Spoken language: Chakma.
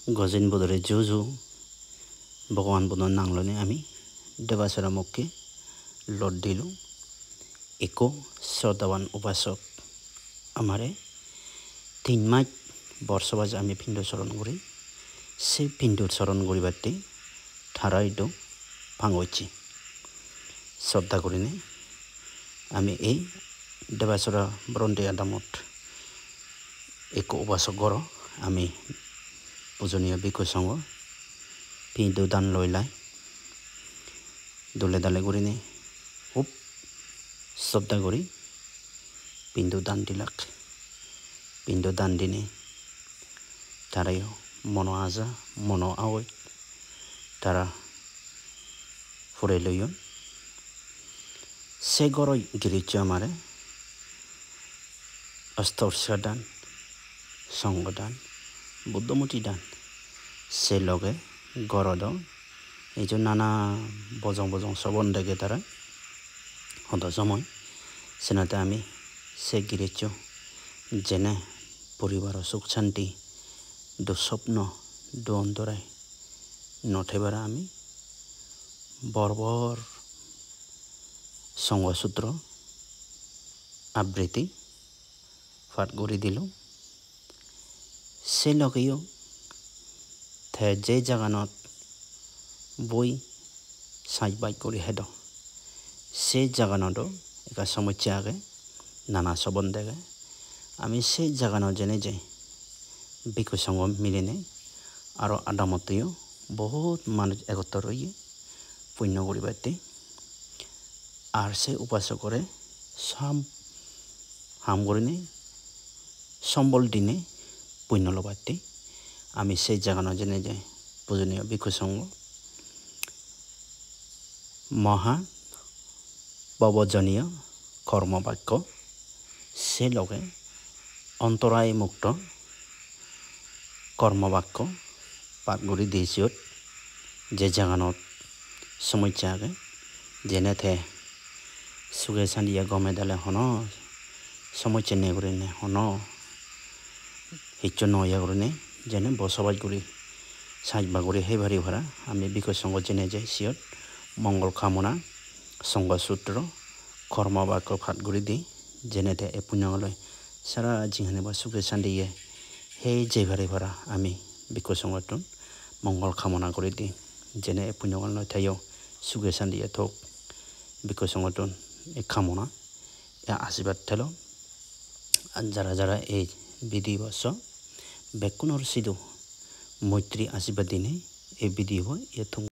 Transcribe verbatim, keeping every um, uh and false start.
Gojen bodore juju, Bhogoban Buddho nang loinei ami Debasora mukke lot dilung. Ekko sroddhaban upasok amare tin mas borsobas ami pindo soron guri, se pindo soron guribatte tara idu pangocche. Sroddha gurinei ami ei Debasora Bronti adamot ekko upasok goro, ami pujoniyo bhikkhu songho pindo dan loi lai. Dole dale gurinei hub sroddha guri pindo dan dilak. Pindo dan dinei tarayo mono aja, mono aoj tara pure loyon. Se goro girisso amare Osto Ursika dan, Songho dan, Buddho Murti dan, se loge goro do ejo nana bojong bojong sobon dege tara hodo somoi. Senate ami se girisso jene poribaro suk santi, dusopno, duondorai no thebare ami bor bor Songho Sutro abriti pat guri dilo. Se logeyo te je jaganot boi sajbaj guri hedo, se jaganodo ekka somossya age, nana sobon dege. Ami se jaganot jeinei je bhikkhu songho milinei aro adamotteyo bohut manuj egottor oye punyo guribatte. Ar se upasokore sam ham gurinei sombol dinei punyo lobatte ami se jaganot jeinei je pujoniyo bhikkhu songho moha bobojoniyo kormo bakko, se loge ontorai mukto kormo bakko pat guri di siyot, je jaganot somossya age, jene te suge sandiye gome dale hono somossya nei gurinei, hono hissu no oye gurinei jene bosobas guri sajbaj guri hei pari para. Ami bhikkhu songho jeinei je siyot mongol kamona, Songho Sutro, kormo bakko pat guri di, jene te ei punyogan loi sara jinghanibo suge sandiye hei jei pari para ami bhikkhu songhottun mongol kamona guri di, jene ei punyogan loi teyo suge sandiye thok. Bhikkhu songhottun ei kamona, ei ashirbad thelo. Ar jara jara ei video bo so, bekkunor sidu moitri ashirbad dinei ei video bo iyot thum.